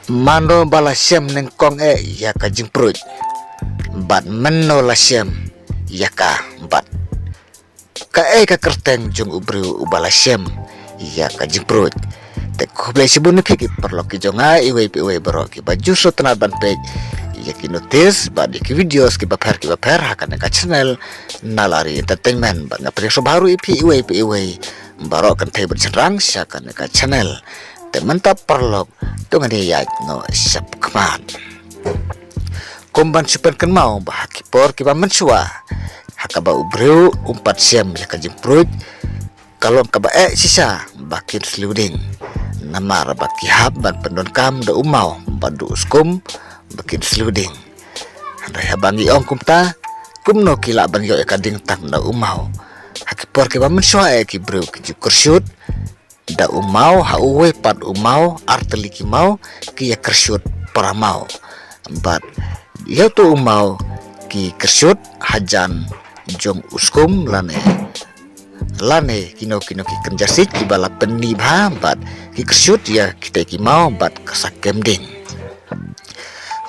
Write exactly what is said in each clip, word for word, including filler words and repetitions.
Mano ba la shem nyngkong eh ïa ka jingpruid? Bad mynno la shem ïa ka? Bad kaei ka kyrteng jong u briew uba la shem ïa ka jingpruid? Te khublei shibun ïa phi ki paralok ki jong nga, iwei pa iwei baroh kiba ju sngewtynnad ban peit ïa ki notice bad ïa ki videos kiba pher kiba pher ha kane ka channel Nalari Entertainment. Bad nga pdiang sngewbha ruh ïa phi iwei pa iwei baroh kynthei bad shynrang sha kane ka channel. Te mynta paralok, to ngin ïa ïaid noh shaphang. Kum ban shu pynkynmaw ba ha ki por kiba mynshuwa, ha kaba u briew um pat shem ïa ka jingpruid, ka long kaba eh shisha ba kin sliw ding. Namar ba ki hap ban pyndonkam da u maw bad u skum ba kin sliw ding. Hynrei haba ngi ong kumta, kumno ki lah ban ïoh ïa ka ding tang da u maw? Ha ki por kiba mynshuwa eh ki briew ki ju kyrshuid da u maw, ha uwei pat u maw, ar tylli ki maw ki ïa kyrshuid para maw. Bad ïa uto u maw ki kyrshuid hajan jong u skum lane, lane kino kino ki kynja siej kiba la pynni bha bad ki kyrshuid ïa kitei ki maw bad ka sa kem ding.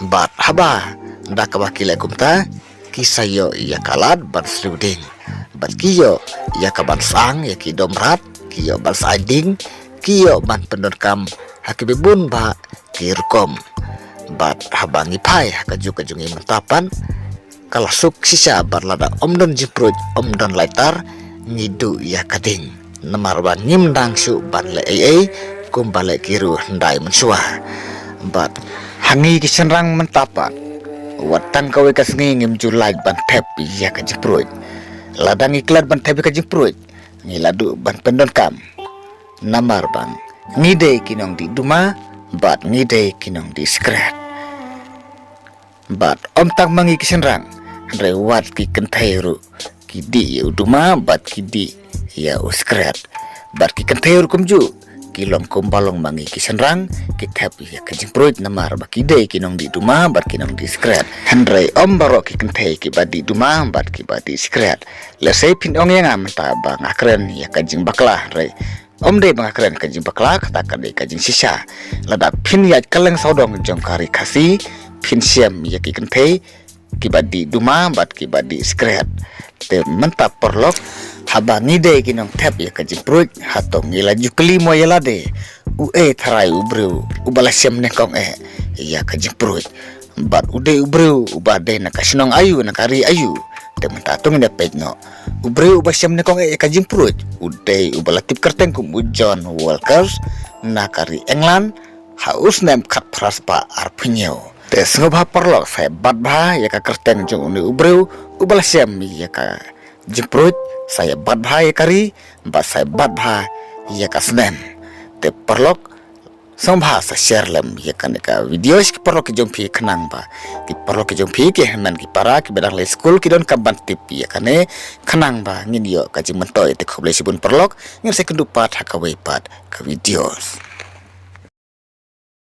Bad haba da kaba ki leh kumta, ki sa ïoh ïa ka lad ban sliw ding. Bad ki ïoh ïa ka ban sang ïa ki dom rat, ki ïoh ban sa ai ding, ki ïoh ban pyndonkam ha kiba bun bah ki rukom. Bad haba ngi phai ha ka juk ka jong ngi mynta pat, ka la suk shisha bad lada ym don jingpruid, ym don laitar, ngi duh ïa ka ding. Namar ba ngim dang shuh ban leh ei ei kumba leh ki riew hyndai mynshuwa. Bad ha ngi ki shynrang mynta pat, wat tang kawei ka sngi ngim ju lait ban thep ïa ka jingpruid. Lada ngi klet ban thep ïa ka jingpruid, ngi la duh ban pyndonkam. Namar ba ngi dei ki nongdih duma bad ngi dei ki nongdih sikret. Bad ym tang ma ngi ki shynrang, hynrei wat ki kynthei ruh ki dih ïa u duma bad ki dih ïa u sikret. Bad ki kynthei ruh kumjuh, ki long kumba long ma ngi ki shynrang, ki thep ïa ka jingpruid namar ba ki dei ki nongdih duma bad ki nongdih sikret. Hynrei ym baroh ki kynthei kiba dih duma bad kiba dih sikret. Lehse phin ong ïa nga mynta ba nga kren ïa ka jingbakla, hynrei ym dei ba nga kren ka jingbakla, kata ka dei ka jingshisha. Lada phin ïaid kylleng sawdong jong ka ri Khasi, phin shem ïa ki kynthei kiba dih duma bad kiba dih sikret. Te mynta paralok, haba ngi dei ki nongthep ïa ka jingpruid, hato ngi la ju kylli mo ïa lade, uei tharai u briew uba la shem nyngkong eh ïa ka jingpruid? Bad u dei u briew uba dei na ka shnong aïu, na ka ri aïu? Te mynta to ngin ïa peit noh. U briew uba shem nyngkong eh ïa ka jingpruid u dei uba la tip kyrteng kum u John Walker, na ka ri England, ha u snem khatphra spah arphew hynñiew. Te sngewbha paralok, sa ïa bat bha ïa ka kyrteng jong une u briew uba la shem ïa ka jingpruid, sa ïa bat bha ïa ka ri, bad sa ïa bat bha ïa ka snem. Te paralok, sngewbha sa share lem ïa kane ka video sha ki paralok ki jong phi, khnang ba ki paralok ki jong phi, ki hynmen ki para kiba dang leit skul ki donkam ban tip ïa kane, khnang ba ngin ïoh ka jingmyntoi. Te khublei shibun paralok, ngin sa ïakynduh pat ha kawei pat ka video.